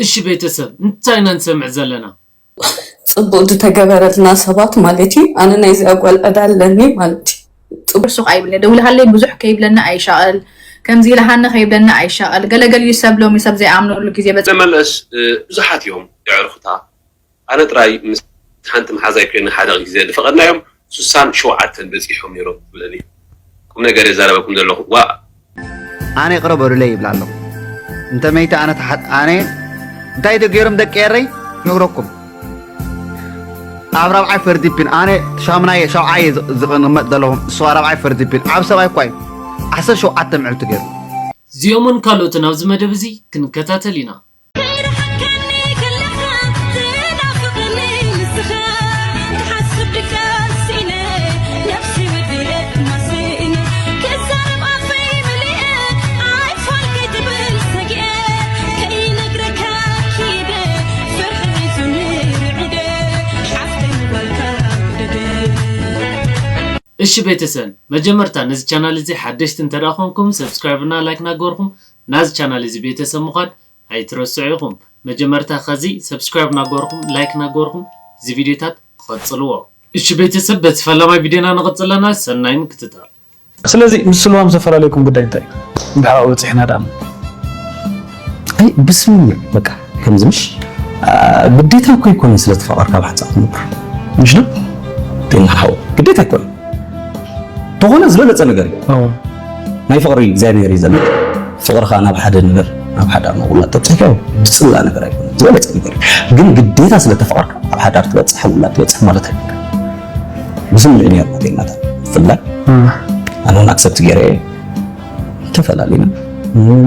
እሺ ቤተሰብ እንታይ ኢና ንሰምዕ ዘለና? ጽቡቅ ዝተገበረልና ሰባት ማለት እዩ። ኣነ ናይዚኣ ጓል ዕዳ ኣለኒ ማለት እዩ። ጽቡቅ ሱቕ ኣይብለ ደውልሃለይ ብዙሕ ከይብለኒ ኣይሻቐል ከምዚ ኢልሃኒ ከይብለኒ ኣይሻቐል ገለገሊኡ ሰብ ሎሚ ሰብ ዘይኣምነሉ ግዜ በጽ ነመለስ ብዙሓት እዮም የዕርኹታ። ኣነ ጥራይ ምስ ሓንቲ መሓዛይ ኮይነ ሓደ ግዜ ዝፈቐድናዮም ሱሳን ሸውዓተን በጺሖም ነይሮም ትብለኒ። ቁም ነገር የዛረበኩም ዘለኹ ዋ ኣነ ይቕረ በሉለይ ይብል ኣሎ። እንተ መይተ ኣነ ተሓት ኣነ እንታይ ዶ ገይሮም ደቂ ኤረይ ክነግረኩም። ኣብ ራብዓይ ፈርዲፒን ኣነ ሻምናየ ሻውዓየ ዝቕመጥ ዘለኹም እሱ ራብዓይ ፈርዲፒን ዓብ ሰብኣይ እኳ እዩ። ዓሰርተ ሸውዓተ ምዕልቲ ገይሩ። እዚኦምን ካልኦትን ኣብዚ መደብ እዚ ክንከታተል ኢና። እሺ ቤተሰብ መጀመርታ ነዚ ቻናል እዚ ሓደሽቲ እንተደኣ ኮንኩም subscribe እና like ናገርኩም ናዚ ቻናል እዚ ቤተሰብ ምዃን ኣይትረስዑ ኢኹም። መጀመርታ ከዚ subscribe ናገርኩም like ናገርኩም እዚ ቪድዮታት ትቐጽልዎ። እሺ ቤተሰብ በቲ ፈላማይ ቪድዮና ንቐጽል ኣለና ሰናይ ምክትታል። ስለዚ ምስ ስልዋም ዘፈላለየኩም ጉዳይ እንታይ እዩ? እንድሕር ኣብኡ በጺሕና ደኣ። ኣይ ብስምምዕ በቃ ከምዚ ምሽ ግዴታ እኮ ኣይኮነን ስለ ተፋቐርካ ኣብ ሓንሳእ ክትነብር ምሽ ዶ? ጤና ሓው ግዴታ ኣይኮነን ተኾነ ዝበለፀ ነገር እዩ ናይ ፍቕሪ እግዚኣብሔር እዩ ዘሎ ፍቕርኻ ናብ ሓደ ነገር ናብ ሓደ ኣመቑላ ተብፅሕካዮ ዝፅላእ ነገር ኣይኮነን ዝበለፀ ነገር እዩ ግን ግዴታ ስለ ተፋቐርካ ኣብ ሓዳር ትበፅሕ ውላድ ትበፅሕ ማለት ኣይኮነን ብስምምዕ ነርና ዜናታት ብፍላይ ኣነ እውን ኣክሰፕት ገይረ እየ ተፈላለና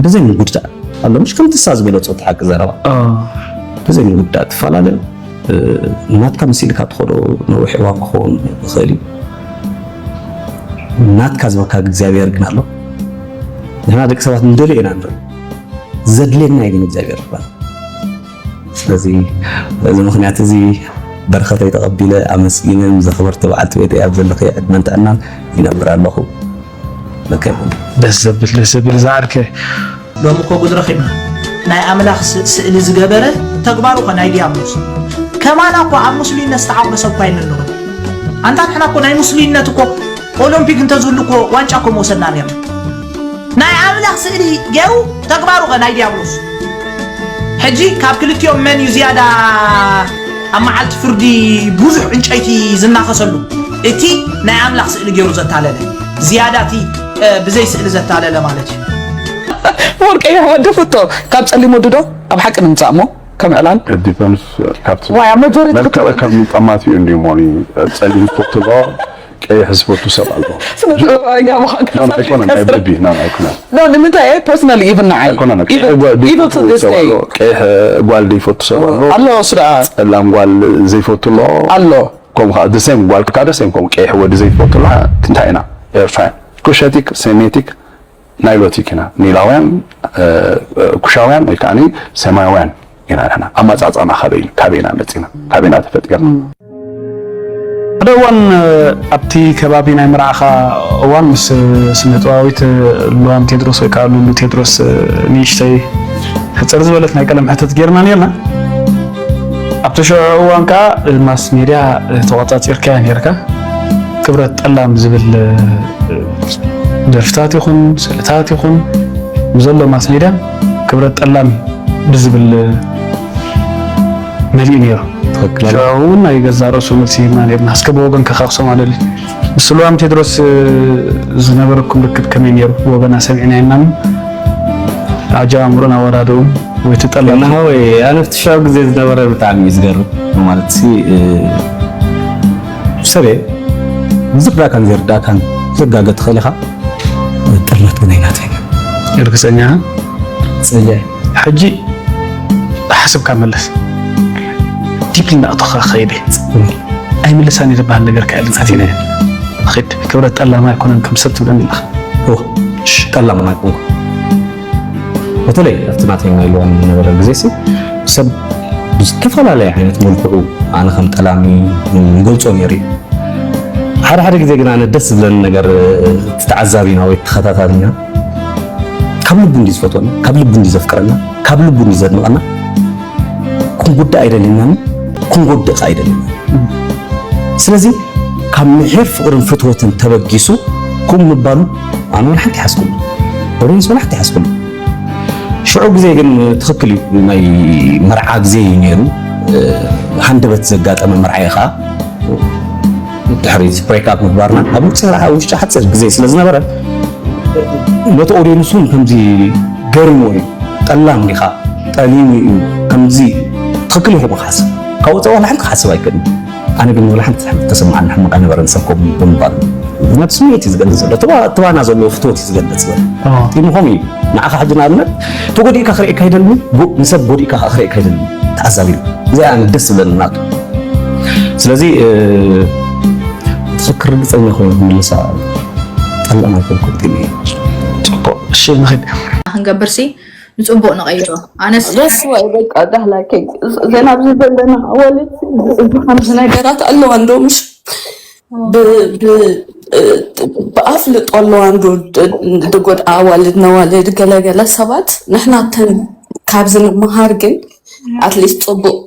ብዘይ ምጉድዳእ ኣሎ ምሽ ከምቲ እሳ ዝበለፆ እቲ ሓቂ ዘረባ ብዘይ ምጉድዳእ ትፈላለ ናትካ መሲልካ ትኸዶ ነዊሕ እዋን ክኸውን ይኽእል እዩ ናትካ ዝበካ እግዚኣብሔር ግን ኣሎ ንሕና ደቂ ሰባት ንደልዮ ኢና ንርኢ ዘድልየና እዩ ግን እግዚኣብሔር ዝበሃል ስለዚ በዚ ምክንያት እዚ በረኸተይ ተቐቢለ ኣመስጊነ ምስ ዘኽበርቲ በዓልቲ ቤተይ ኣብ ዘለኽዮ ዕድመን ጥዕናን ይነብር ኣለኹ። ደስ ዘብል ደስ ዘብል እዛ ዓርከ። ሎሚ እኮ ጉድ ረኺብና። ናይ ኣምላኽ ስእሊ ዝገበረ ተግባሩ ኸ ናይ ዲያብሎስ። ከማና እኮ ኣብ ሙስሊምነት ዝተዓቑረ ሰብ እኳ የለን ሎሚ። ኣንታ ንሕና እኮ ናይ ሙስሊምነት እኮ ኦሎምፒክ እንተዝህሉ እኮ ዋንጫ እኮ ምወሰድና ኔርና። ናይ ኣምላኽ ስእሊ ገይሩ ተግባሩ ኸ ናይ ዲያብሎስ። ሕጂ ካብ ክልቲኦም መን እዩ ዝያዳ ኣብ መዓልቲ ፍርዲ ብዙሕ ዕንጨይቲ ዝናኸሰሉ እቲ ናይ ኣምላኽ ስእሊ ገይሩ ዘታለለ ዝያዳ እቲ ብዘይ ስእሊ ዘታለለ ማለት እዩ። ወርቀ ይሕወድ ፍቶ ካብ ጸሊም ወዲ ዶ ኣብ ሓቂ ንምጻእ እሞ ከም ዕላል It depends ካብቲ ዋይ ኣብ መጆሪቲ መልክዕ ከም ጠማት እዩ እንዲዩ ሞኒ ጸሊም ዝፈቱ ኣሎ ቀይሕ ዝፈቱ ሰብ ኣሎ ስነ ጥበባኛ ምዃን ኣይኮነ ናይ ልቢ ናን ኣይኮነ ኖ ንምንታይ እየ personally even ንዓይ ኣይኮነ ቀይሕ ጓል evil to this day ቀይሕ ጓል ዘይፈቱ ሰብ ኣሎ ኣሎ እሱ ደኣ ጸላም ጓል ዘይፈቱ ኣሎ ኣሎ ከምኡ ከዓ the same ጓል ከዓ the same ከምኡ ቀይሕ ወዲ ዘይፈቱ ኣሎ እንታይ ኢና ኤርትራውያን ኩሸቲክ ሴሜቲክ ናይሎቲክ ኢና ኒላውያን ኩሻውያን ወይ ከዓ ሰማያውያን ኢና ንሕና ኣመፃፅኣና ካበይ እዩ ካበይና መፂና ካበይና ተፈጢርና ሓደ እዋን ኣብቲ ከባቢ ናይ መርዓኻ እዋን ምስ ስነጥበባዊት ሉዋም ቴድሮስ ወይ ከዓ ሉሉ ቴድሮስ ንእሽተይ ሕፅር ዝበለት ናይ ቀለም ሕተት ጌርና ኔርና ኣብቲ ሽዑ እዋን ከዓ ማስ ሜድያ ተቆፃፂርካያ ኔርካ ክብረት ጠላም ዝብል ደርፍታት ይኹን ስእልታት ይኹን ብዘሎ ማስ ሜድያ ክብረት ጠላም ብዝብል መሊኡ ነይሩ። ሽዑ እውን ናይ ገዛ ርእሱ መልሲ ሂብና ነርና። እስከ ብወገን ከካኽሶ ማለሊ ምስ ስልዋም ቴድሮስ ዝነበረኩም ርክብ ከመይ ነይሩ? ብወገና ሰሚዕናዮ ኢና እሞ ኣጀማምርኡን ኣወዳድእኡን ወይ እቲ ጠላም። ናሃወይ ኣነ ኣብቲ ሽዑ ግዜ ዝነበረ ብጣዕሚ እዩ ዝገርም ማለት ሲ ሰብ እየ ዝርዳእካን ዘይርዳእካን ክትጋገ ትኽእል ኢኻ ጠላት ግን ኣይናተይ እርግፀኛ ጽለ ሕጂ ሓስብካ መለስ ዲፕሊ እናእቶኻ ኸይደ ኣይምልሳን ዝበሃል ነገር ከ ልንሳት ኢለ ኸድ ክብረት ጠላማ ኣይኮነን ከም ሰብ ትብለኒ ኣለኻ ጠላማ ኣይኮንኩ በተለይ ኣብቲ ናተይ ናይ ልዋም ዝነበረ ግዜ ሲ ሰብ ብዝተፈላለየ ዓይነት መልክዑ ኣነ ከም ጠላሚ ይገልፆ ነይሩ እዩ ሓደ ሓደ ግዜ ግን ኣነ ደስ ዝብለኒ ነገር እቲ ተዓዛቢና ወይ ተኸታታልና ካብ ልቡ እንዲ ዝፈትወና ካብ ልቡ እንዲ ዘፍቅረና ካብ ልቡ እንዲ ዘድንቐና ክንጉዳእ ኣይደልናን፣ ክንጎድእ ከኣ ኣይደልናን። ስለዚ ካብ ምሒር ፍቕርን ፍትወትን ተበጊሱ ኩም ምባሉ ኣነ ወላ ሓንቲ ይሓስኩሉ፣ ኦዲየንስ ወላ ሓንቲ ይሓስኩሉ። ሽዑ ግዜ ግን ትኽክል እዩ፣ ናይ መርዓ ግዜ እዩ ነይሩ። ሃንደበት ዘጋጠመ መርዓ እዩ ኸዓ። ድሕሪ ብሬክ ኣፕ ምግባርና ኣብ ውሽጢ ውሽጢ ሓፂር ግዜ ስለ ዝነበረ ነቲ ኦዲየንስ እውን ከምዚ ገሪሞ እዩ። ጠላም ዲኻ፣ ጠሊሙ እዩ፣ ከምዚ ትኽክል ኢኹም ክሓስብ ካብ ወፃኢ ዋላ ሓንቲ ክሓስብ ኣይክእልን። ኣነ ግን ዋላ ሓንቲ ተሰማዓኒ ሕማቕ ኣይነበረን ሰብ ከምኡ ብምባል። ምክንያቱ ስምዒት እዩ ዝገልፅ ዘሎ፣ እቲ ባና ዘለዎ ፍትወት እዩ ዝገልፅ ዘሎ። ጢሙ ከምኡ እዩ። ንዓኻ ሕጂ ንኣብነት ተጎዲእካ ክርእየካ ይደሊ፣ ንሰብ ጎዲእካ ከዓ ክርእየካ ይደሊ። ተዓዛቢ እዩ። እዚ ኣነ ደስ ዝብለኒ ናቱ። ስለዚ ትኽክር ርግፀኛ ኮይኑ ክምልሳ ጠላም ኣይኮንኩን ጢሙ እዩ። ፅቡቅ። እሺ ንኸድ። ክንገብርሲ ንፅቡቅ ንቀይሮ። ኣነስ ደስ ወይ በቃ ዳህላከይ ዜና ኣብዚ ዘለና ኣዋልድ እዚ ከምዚ ነገራት ኣለዋ እንዶ ምሽ ብኣፍልጦ ኣለዋ እንዶ ዝጎድኣ ኣዋልድ ነዋልድ ገለገለ ሰባት ንሕናተን ካብዚ ንምሃር ግን ኣትሊስት ፅቡቅ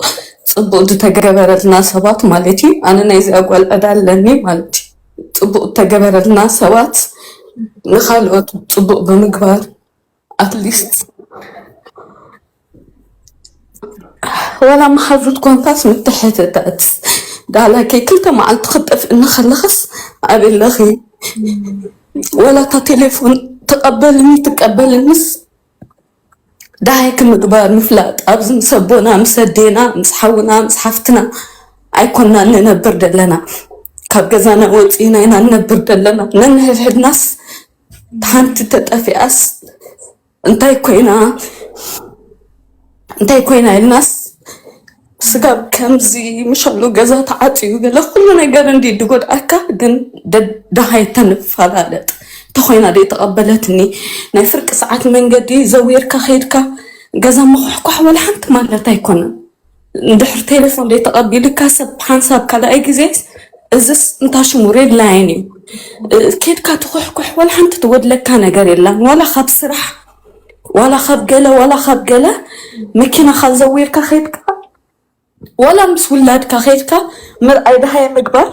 ፅቡቅ ዝተገበረልና ሰባት ማለት እዩ። ኣነ ናይዚ ኣጓል ዕዳ ኣለኒ ማለት እዩ። ፅቡቅ እተገበረልና ሰባት ንካልኦት ፅቡቅ ብምግባር ኣትሊስት ወላ መሓዙት ኮንካስ ምትሕትታት ዳላከይ ክልተ መዓልቲ ክጠፍእኒ ከለኽስ ኣበለኺ ወላ እታ ቴሌፎን ትቀበልኒ ትቀበልንስ ዳሃይ ክምግባር ምፍላጥ ኣብዚ ምስ ኣቦና ምስ ኣዴና ምስ ሓውና ምስ ሓፍትና ኣይኮናን ንነብር ደለና ካብ ገዛና ወፂእና ኢና ንነብር ደለና ነንሕድሕድናስ ሓንቲ ተጠፊኣስ እንታይ ኮይና እንታይ ኮይና ኢልናስ ስጋብ ከምዚ ምሸሉ ገዛ ተዓፅዩ ገለ ኩሉ ነገር እንዲ ድጎድኣካ ግን ደሃይ ተንፈላለጥ እንተኮይና ደይ ተቐበለትኒ ናይ ፍርቂ ሰዓት መንገዲ ዘዊርካ ከይድካ ገዛ መኳሕኳሕ ወላ ሓንቲ ማለት ኣይኮነን እንድሕር ቴሌፎን ደይ ተቐቢልካ ሰብ ሓንሳብ ካልኣይ ግዜ እዝስ እንታ ሽሙ ሬድ ላይን እዩ ኬድካ ትኩሕኩሕ ዋላ ሓንቲ ትጎድለካ ነገር የላን ዋላ ካብ ስራሕ ዋላ ካብ ገለ ዋላ ካብ ገለ መኪናኻ ዘዊርካ ከድካ ዋላ ምስ ውላድካ ከድካ ምርኣይ ደሃየ ምግባር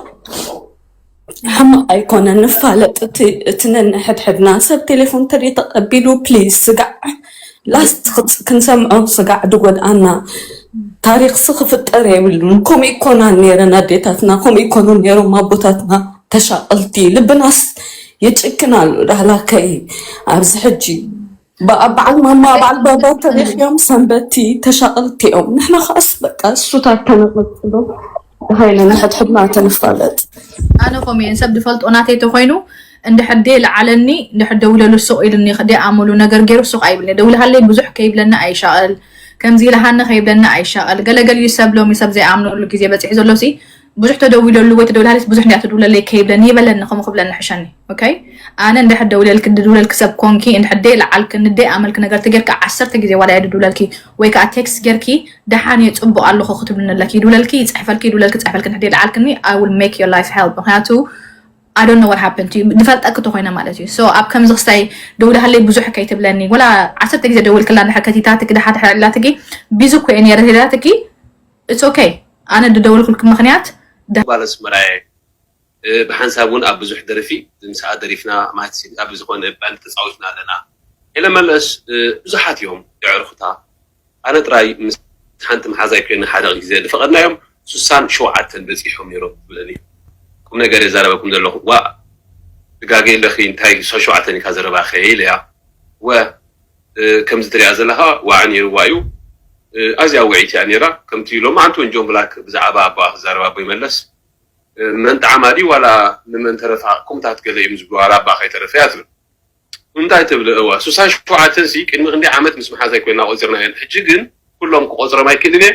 ሕማቕ ኣይኮነ ንፋለጥ እቲ ነንሕድሕድና ሰብ ቴሌፎን ተደ ተቐቢሉ ፕሊዝ ስጋዕ ላስት ክንሰምዖ ስጋዕ ድጎድኣና ታሪክሲ ክፍጠር የብሉን ከምኡ ይኮና ነይረን ኣዴታትና ከምኡ ይኮኑ ነይሮም ኣቦታትና ተሻቀልቲ ልብናስ ይጭክን ኣሎ ዳህላከይ ኣብዚ ሕጂ በዓል ማማ በዓል ባባ ተሪክዮም ሰንበቲ ተሻቀልቲ እዮም ንሕና ከኣስ በቃ እሱታት ከነቀፅሎ ሃይነ ንሕድሕድና ተንፋለጥ ኣነ ኮሜን ሰብ ድፈልጦ ናተይ ተኮይኑ እንድሕር ደይ ለዓለኒ እንድሕር ደዊለሉ ሱቕ ኢሉኒ ደይ ኣመሉ ነገር ገይሩ ሱቕ ኣይብልኒ ደዊልሃለይ ብዙሕ ከይብለኒ ኣይሻቐል ከምዚ ኢልሃኒ ከይብለኒ ኣይሻቐል ገለገሊኡ ሰብ ሎሚ ሰብ ዘይኣምነሉ ግዜ በፂሑ ዘሎ ሲ ብዙሕ ተደዊለሉ ወይ ተደዊልሃለይስ ብዙሕ እንድያ ትድውለለይ ከይብለኒ ይበለኒ ከምኡ ክብለኒ ሕሸኒ ኦኬ ኣነ እንድሕር ደዊለልኪ ድድውለልኪ ሰብ ኮንኪ እንድሕር ደይ ለዓልክኒ ደይ ኣመልኪ ነገር ተጌርካ ዓሰርተ ግዜ ዋላ እየ ድድውለልኪ ወይ ከዓ ቴክስት ጌርኪ ደሓን እየ ፅቡቅ ኣለኹ ክትብልኒ ኣለኪ ይድውለልኪ ይፅሕፈልኪ ይድውለልኪ ፅሕፈልኪ እንድሕር ደይ ለዓልክኒ I will make your life hell ምክንያቱ I don't know what happened to you ድፈልጠኪ ተኮይነ ማለት እዩ so ኣብ ከምዚ ክስታይ ደውልሃለይ ብዙሕ ከይትብለኒ ወላ ዓሰርተ ግዜ ደውልክላ እንድሕር ከቲታትኪ ደሓ ትሕልላትኪ ቢዚ እኮ እየ ነይረ ተዳትኪ it's okay ኣነ ድደወልኩልኪ ምክንያት ባለስ መራየ ብሓንሳብ እውን ኣብ ብዙሕ ደርፊ ምስኣ ደሪፍና ማለት ኣብ ዝኾነ ባንድ ተፃዊትና ኣለና ኢለ መለስ ብዙሓት እዮም የዕርኩታ ኣነ ጥራይ ምስ ሓንቲ መሓዛይ ኮይነ ሓደ ግዜ ዝፈቐድናዮም ሱሳን ሸውዓተን በፂሖም ነይሮም ትብለኒ ቁም ነገር የዛረበኩም ዘለኹ ዋ ትጋገ ኣለኺ እንታይ ሱሳን ሸውዓተን ኢካ ዘረባኸ ኢለያ ወ ከምዚ ትሪኣ ዘለኻ ዋዕ ነይርዋ እዩ ኣዝያ ውዒት እያ ነይራ ከምቲ ሎማዓንቲ እውን ጆን ብላክ ብዛዕባ ኣቦኣ ክዛረብ ኣቦይ መለስ መን ጣዕማ ድዩ ዋላ ንመን ተረፋ ከምታት ገለ እዮም ዝብሉ ዋላ ኣባ ከይተረፈ እያ ትብል እንታይ ትብል እዋ ሱሳን ሸውዓተን ሲ ቅድሚ ክንደይ ዓመት ምስ መሓዛይ ኮይና ቆፂርና እየን ሕጂ ግን ኩሎም ክቆፅሮም ኣይክእልን እየ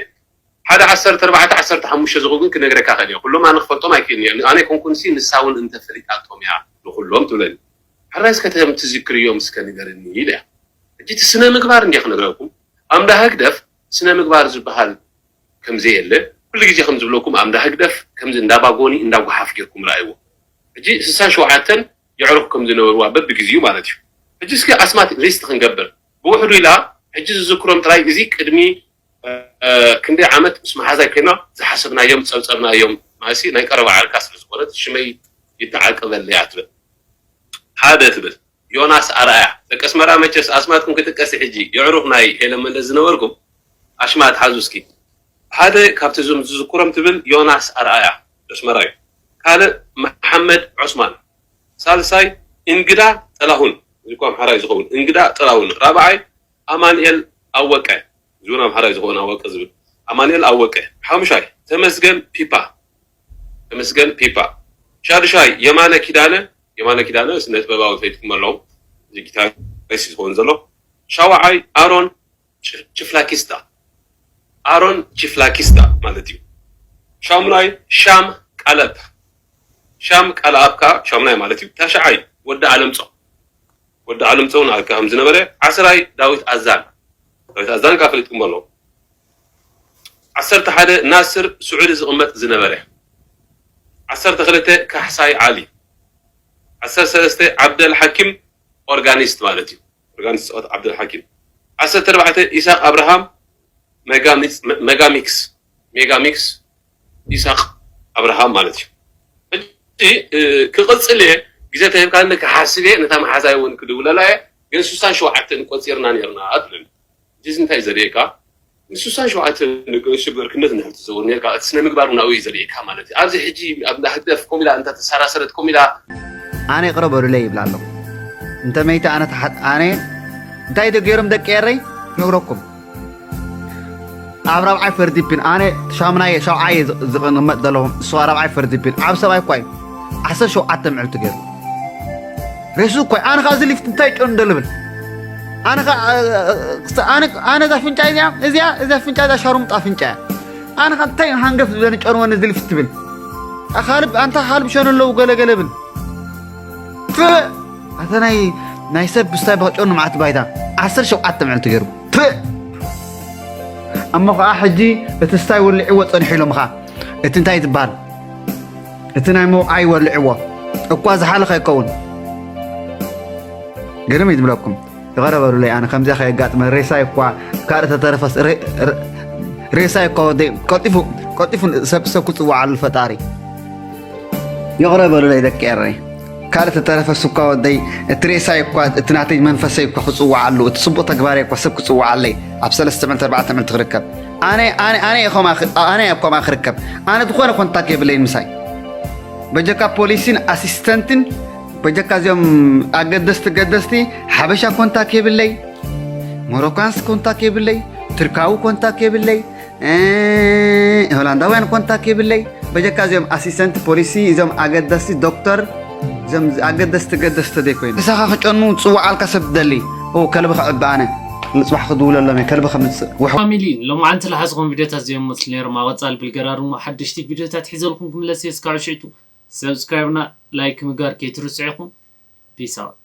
ሓደ ዓሰርተ ኣርባዕተ ዓሰርተ ሓሙሽተ ዝኾኑ ግን ክነግረካ ክእል እየ ኩሎም ኣነ ክፈልጦም ኣይክእልን እየ ኣነ ኣይኮንኩን ሲ ንሳ እውን እንተፈሊጣቶም እያ ንኩሎም ትብለኒ ሕራይ እስከ ተም ትዝክርዮም እስከ ንገርኒ ኢለ እያ ሕጂ እቲ ስነ ምግባር እንድየ ክነግረኩም ኣምዳ ህግደፍ ስነ ምግባር ዝበሃል ከምዘየለ ኩሉ ግዜ ከም ዝብለኩም ኣምዳ ህግደፍ ከምዚ እንዳባጎኒ እንዳጓሓፍ ጌርኩም ረኣይዎ ሕጂ ስሳን ሸውዓተን የዕሩኽ ከም ዝነበርዋ በብግዜኡ ማለት እዩ ሕጂ እስኪ ኣስማት ሊስት ክንገብር ብውሕዱ ኢላ ሕጂ ዝዝክሮም ጥራይ እዚ ቅድሚ ክንደይ ዓመት ምስ መሓዛይ ኮይና ዝሓሰብናዮም ዝፀብፀብናዮም ማሲ ናይ ቀረባ ዓርካ ስለ ዝኾነት ሽመይ ይተዓቀበለይ እያ ትብል። ሓደ ትብል ዮናስ ኣርኣያ። ደቂ ኣስመራ መቸስ ኣስማትኩም ክጥቀስ ሕጂ የዕሩኽ ናይ ሄለን መለስ ዝነበርኩም ኣሽማት ሓዙ እስኪ። ሓደ ካብቲ ዞም ዝዝክሮም ትብል ዮናስ ኣርኣያ ደስመራ እዩ። ካልእ መሓመድ ዑስማን። ሳልሳይ እንግዳ ጥላሁን፣ እዚ እኮ ኣምሓራይ ዝኸውን እንግዳ ጥላሁን። ራብዓይ ኣማንኤል ኣወቀ፣ እዚ እውን ኣምሓራይ ዝኸውን ኣወቀ ዝብል ኣማንኤል ኣወቀ። ሓሙሻይ ተመስገን ፒፓ፣ ተመስገን ፒፓ። ሻድሻይ የማነ ኪዳነ፣ የማነ ኪዳነ ስነ ጥበባዊ ፈይትኩም ኣለዉ፣ እዚ ጊታሪስት ዝኸውን ዘሎ። ሻውዓይ ኣሮን ች- ችፍላኪስታ፣ ኣሮን ችፍላኪስታ ማለት እዩ። ሻሙናይ ሻም ቃለብ፣ ሻም ቃለኣብካ ሻሙናይ ማለት እዩ። ታሽዓይ ወዲ ኣለምጾ፣ ወዲ ኣለምጾ እውን ኣካ ከም ዝነበረ። ዓስራይ ዳዊት ኣዛን፣ ዳዊት ኣዛን ካ ፈሊጥኩም ኣለዉ። ዓሰርተ ሓደ ናስር ስዑዲ ዝቕመጥ ዝነበረ። ዓሰርተ ክልተ ካሕሳይ ዓሊ። ዓሰርተ ሰለስተ ዓብደል ሓኪም ኦርጋኒስት ማለት እዩ። ኦርጋኒስት ጸወት ዓብደል ሓኪም። ዓሰርተ ኣርባዕተ ኢሳቅ ኣብርሃም ሜጋሚክስ፣ ሜጋሚክስ ኢሳቅ ኣብርሃም ማለት እዩ። ሕጂ ክቕጽል እየ፣ ግዜ ተሂብካኒ ክሓስብ እየ፣ ነታ መሓዛይ እውን ክድውለላ እየ። ግን ስሳን ሸውዓተን ቆጺርና ነርና ትብል። እዚ እንታይ ዘርእየካ? ንስሳን ሸውዓተ ንገሱ ብርክነት ንሕል ትዘውር ነርካ፣ እቲ ስነ ምግባር እውን ኣብኡ እዩ ዘርእየካ ማለት እዩ። ኣብዚ ሕጂ ኣብ ህግደፍ ኮም ኢላ እንተ ተሰራሰረት ኮም ኢላ ኣነ ይቕረ በሉለይ ይብላ ኣለኹ። እንተ መይተ ኣነ ተሓ- ኣነ እንታይ ዶ ገይሮም ደቂ ኤረይ ክነግረኩም። ኣብ ራብዓይ ፈርዲፒን ኣነ ሻምናየ ሻውዓየ ዝቕመጥ ዘለኹም እሱ ራብዓይ ፈርዲፒን ዓብ ሰብኣይ እኳ እዩ። ዓሰርተ ሸውዓተ ምዕልቲ ገይሩ ሬሱ እኳ ኣነ ከዓ እዚ ሊፍት እንታይ ጨን ደልብል ኣነ ከዓ ኣነ እዛ ፍንጫ እዚኣ እዚኣ እዛ ፍንጫ እዛ ሸሩምጣ ፍንጫ እያ። ኣነ ከዓ እንታይ ሃንገፍ ዝበኒ ጨንወኒ እዚ ሊፍት ትብል ኣኻልብ ኣንታ ካልብ ሸነ ኣለዉ ገለገለ ብል ፍ ኣተ ናይ ናይ ሰብ ብስታይ በጨኑ መዓት ባይታ ዓሰርተ ሸውዓተ ምዕልቲ ገይሩ ፍ እሞ ከዓ ሕጂ እቲ ስታይ ወልዕዎ ፀኒሑ ኢሎም ከዓ እቲ እንታይ ዝበሃል እቲ ናይ መውዓይ ወልዕዎ እኳ ዝሓለኸ ይከውን ግርም እዩ ዝብለኩም ይቐረበሉለይ ኣነ ከምዚያ ከየጋጥመ ሬሳይ እኳ ካልእ ተተረፈስ ሬሳይ እኳ ወደይ ቀልጢፉ ቀልጢፉ ሰብ ሰብ ክፅዋዓሉ ፈጣሪ ይቕረ በሉለይ ደቂ ኤረይ ካልእ ተተረፈስ እኳ ወደይ እቲ ሬሳይ እኳ እቲ ናተይ መንፈሰይ እኳ ክፅዋዓሉ እቲ ፅቡቕ ተግባረይ እኳ ሰብ ክፅዋዓለይ ኣብ ሰለስተ ምዕልቲ ኣርባዕተ ምዕልቲ ክርከብ ኣነ ኣነ ኣነ እየ ከምኣ ክርከብ ኣነ ዝኾነ ኮንታክት የብለይን ምሳይ በጀካ ፖሊስን ኣሲስተንትን በጀካ እዚኦም ኣገደስቲ ገደስቲ ሓበሻ ኮንታክ የብለይ ሞሮካንስ ኮንታክ የብለይ ትርካዊ ኮንታክ የብለይ ሆላንዳውያን ኮንታክ የብለይ በጀካ እዚኦም ኣሲስተንት ፖሊሲ እዞም ኣገደስቲ ዶክተር እዞም ኣገደስቲ ገደስቲ ዘይኮይኑ ንሳኻ ክጨኑ ፅዋዓልካ ሰብ ትደሊ ከልቢ ክዕቢ ኣነ ንፅባሕ ክድውለሎም እየ ከልቢ ከምፅእ ውሕ ፋሚሊ ሎማዓንቲ ዝሓዝኹም ቪድዮታት እዚኦም መፅኡ ነይሮም ኣብ ቀፃሊ ብልገራር እሞ ሓደሽቲ ቪድዮታት ሒዘልኩም ክምለስ እየ እስካብ ሽዕቱ ሰብስክራይብና ላይክ ምግባር ከይትርስዑ ኢኹም ፒስ ኣውት